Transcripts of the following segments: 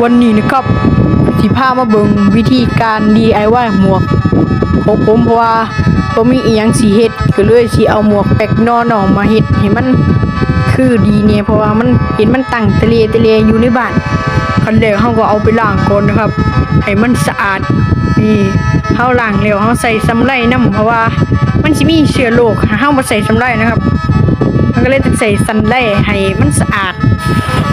ວັນນີ້ນະຄັບ ຊິພາມາເບິ່ງວິທີການດີໄອວາຍໝວກຂອງຜົມ ເພາະວ່າບໍ່ມີອີ່ຫຍັງຊິເຮັດ ກໍເລີຍຊິເອົາໝວກແປັກນໍເນາະມາເຮັດໃຫ້ມັນຄືດີແດ່ ເພາະວ່າມັນເຫັນມັນຕັ້ງຕະເລຕະເລຢູ່ໃນບ້ານ. ຂັ້ນແລກເຮົາກໍເອົາໄປລ້າງກ່ອນນະຄັບ ໃຫ້ມັນສະອາດ. ນີ້ ເຮົາລ້າງແລ້ວເຮົາໃສ່ສຳໄລນຳ ເພາະວ່າມັນຊິມີເຊື້ອໂລກ ຖ້າເຮົາບໍ່ໃສ່ສຳໄລນະຄັບ. ເຮົາກໍເລີຍຕ້ອງໃສ່ສຳໄລໃຫ້ມັນສະອາດ.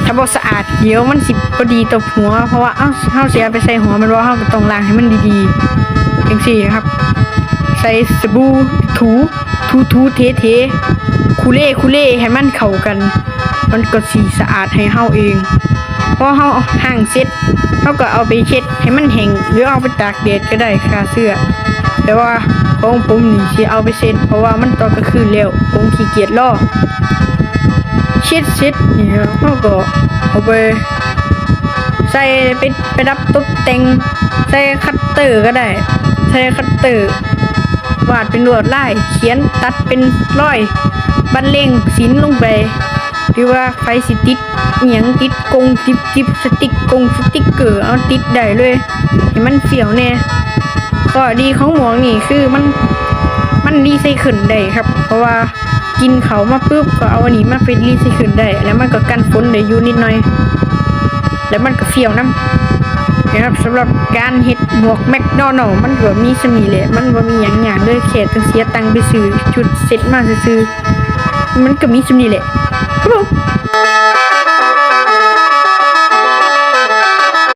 ຖ້າບໍ່ສະອາດ ດຽວມັນຊິບໍ່ດີຕໍ່ຫົວ ເພາະວ່າເຮົາ ເຮົາຊິເອົາໄປໃສ່ຫົວແມ່ນບໍ່? ເຮົາກໍຕ້ອງລ້າງໃຫ້ມັນດີໆ ຈັ່ງຊີ້ນະຄັບ. ໃສ່ສະບູ ຖູ ຖູໆ ເທໆ ຄູເລຄູເລໃຫ້ມັນເຂົ້າກັນ ມັນກໍຊິສະອາດໃຫ້ເຮົາເອງ. ພໍເຮົາລ້າງເສັດ ເຮົາກໍເອົາໄປເຊັດໃຫ້ມັນແຫ້ງ ຫຼືເອົາໄປຕາກແດດກໍໄດ້ ຂ້າເຊື້ອ. ແຕ່ວ່າຂອງຜົມນີ້ຊິເອົາໄປເຊັດ ເພາະວ່າມັນຕອນກາງຄືນແລ້ວ ຜົມຂີ້ກຽດລໍ. ເຊັດເສັດນີ້ ເຮົາກໍເອົາໄປໃສ່ ໄປປະດັບຕົບແຕ່ງ ໃສ່ຄັດເຕີກໍໄດ້ ໃສ່ຄັດເຕີ ວາດເປັນລວດລາຍ ຂຽນ ຕັດເປັນລອຍ ບັນເລງສິນລົງໄປ ຫຼືວ່າໃຜຊິຕິດອີ່ຫຍັງ ຕິດກົງ ຕິດ ຕິດສະຕິກກົງສະຕິກເກີ ເອົາຕິດໄດ້ເລີຍ ໃຫ້ມັນຟຽວແດ່. ຂໍ້ດີຂອງໝວກນີ້ຄືມັນ ມັນຣີໄຊເຄິນໄດ້ຄັບ ເພາະວ່າກິນເຂົ້າມາປຶບ ກໍເອົາອັນນີ້ມາເປັນຣີໄຊເຄິນໄດ້ ແລ້ວມັນກໍກັນຝົນໄດ້ຢູ່ນິດໜ້ອຍ ແລ້ວມັນກໍຟຽວນຳ. ນີ້ຄັບ ສຳລັບການເຮັດໝວກແມັກໂດນັລ ມັນກໍມີສ່ຳນີ້ແຫຼະ ມັນບໍ່ມີຫຍັງຍາກເລີຍ ແຄ່ຕ້ອງເສຍຕັງໄປຊື້ຊຸດເຊັດມາຊື່ໆ ມັນກໍມີສ່ຳນີ້ແຫຼະຄັບຜົມ.